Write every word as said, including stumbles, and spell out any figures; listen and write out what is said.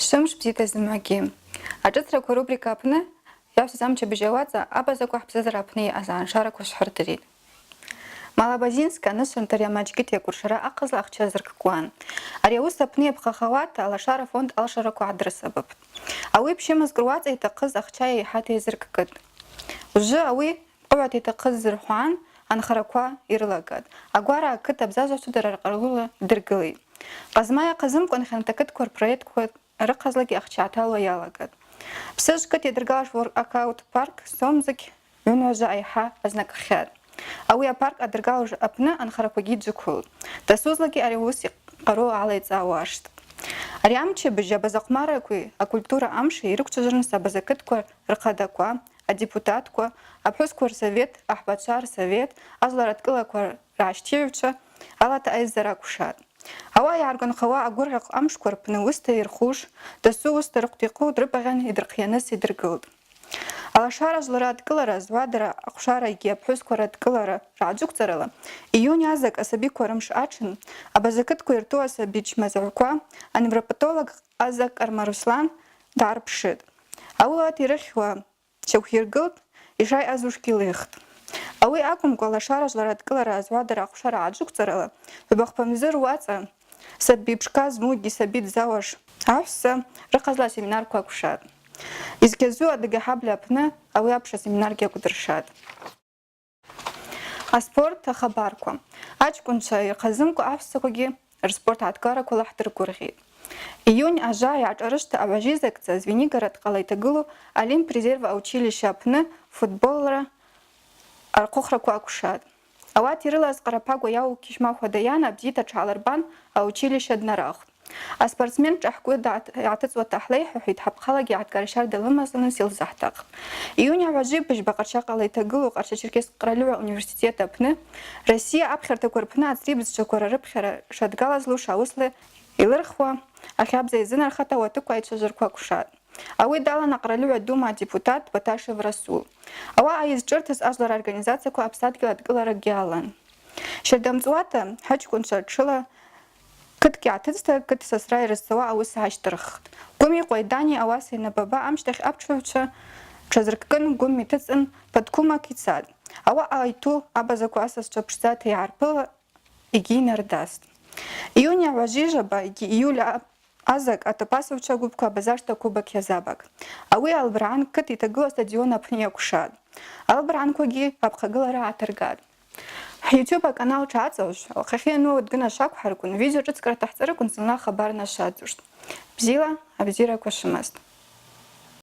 Шәымш бзиа зымҩагьы. Аҿыцрақәа рубрика аҟны иаҳәсыз амчыбжь ауаҵа абазақәа ҳԥсҭазаара аҟны иҟаз алшарақәа шәҳардырит. Малабазинск анышәынҭари амаҷгьыти акәыршара ахазла ахча зырккуан. Ари аус аҟны иаԥхахауа алашара афонд алшарақәа аадырсабыԥт. Ауи ԥшьымызк руаҵа иҭахыз ахча еиҳа еизырккыт. Уажәы ауи ҟәаҳәа иҭахыз зырҳәан, анхарақәа ирылагат. Агәара ақыҭа абзазаҩцәа дара рҟарулала идыргылеит. Ҟазмаиа хазымкәан хьанҭа ақыҭқәа рпроектқәа рыхазлагьы ахча аҭало иалагат. Ԥсыжкыт иадыргалаш воркаут парк сомзықь ҩынҩажәа аиҳа азнакахьат. Ауи апарк адыргалаш аҟны анхарақәагьы иџьықәылт. Дасузлагьы ари аус иҟароу ала иҵаауашт. Ари амчыбжь абазахәмаррақәеи акультура амши ирықәцәажәарныс абаза қыҭқәа рхадақәа, адепутатқәа, аԥҳәысқәа рсовет, аҳбацәа рсовет, ажәлар адкылақәа раашьҭиҩцәа алаҭа аизара акәшат. Ауаа иааргәанхауа агәырӷьаҟ амшқәа рпны усҭа ирхуш, дасу усҭа рыхәҭа иҟоу дрыпаӷьан идырхианыс идыргылт. Алашара жәлар адкылара, зуадара ахәшарагьы аԥҳәысқәа радкылара раӡәықәҵарала, июнь азак асабиқәа рымш аҽын, абаза қыҭқәа иртәу асаби чмазаҩқәа аневропатолог Азак Кармаруслан даарԥшит. Ауи аҭ ирыхьуа шьақәиргылт, ишаиаз ушгьы леихт. Ауи акәымкәа, лашара жәлар адкылара азуадара ахәшара аӡәықәҵарала, ҩбахԥа мзы руаҵа, сабиԥшқа змугьы сабид зауаш аҳәса рыхазла асеминарқәа акәшат. Изқьазу адагьы ҳабла аҟны ауи аԥша семинаргьы акәдыршат. Аспорт ахабарқәа. Аҷкәынцәа ирхазымкәа аҳәсақәагьы рспорт аҭгарақәа лаҳдыргәырӷьеит. Июнь ажа иаҿарышьҭа ауажәы изакҵаз Звенигородҟала иҭагылоу Олимп резерв аучилишье аҟны футболра архәыхрақәа акәшат. Ауат ирылаз Ҟараԥагәа иау Қьышьмахәа Даиана абзиҭа аҽаалырбан аучилишье днарахәт. Аспортсмен ҿаҳкәы даат-, иааҭыҵуа ҭаҳлеиҳәҳәеит, ҳаԥхалагьы аҳҭгара шьарда лымазаныс илзаҳҭахт. Иуни ауаҩы быжьба Ҟарчаҟала иҭагылоу Ҟарча-Черкес Къралиу ауниверситет аҟны Россиа аԥхьарҭақәа рпны аҵареи бызшәақәа рарыԥхьара шадгалаз луша аусла илырхуа ахьабза изын архата уаҭык аицәажәарқәа акәшат. Ауи далан Аҟралиу адума адепутат Баташев Расул. Ауаа изҿырҭыз ажәлар организациақәа аԥсадгьыл адкыларагьы алан. Шьардамҵуата ҳаҷкәынцәа ҽыла қыҭк иааҭыҵта, қыҭ сасра ирызцауа аус аашьҭырххт. Гәыми Ҟәаидани ауаса инапаба амшьҭахь аԥшәмацәа ҽазырккын, Гәым иҭыҵын, ԥаҭқәымак ицат. Ауаҟа иҭәу абазақәа асасцәа ԥшӡаҭа иаарԥыла, егьи инардаст. Иуни ауаҩы жәаба, егьи июль а-, азак атапасовцәа гәыԥқәа абазашҭа кубок иазабак. Ауи Албраан қыҭ иҭагылоу астадион аҟны иакәшат. Албраанқәагьы аԥхагылара ааҭыргат. Ҳ-YouTube аканал ҽааҵаушәа, уахахьы иану ауадгына шақәҳаргәын, видео ҿыцк рҭаҳҵарыгәын зынла ахабар нашаӡушт. Бзиала, абзиарақәа шәымаз.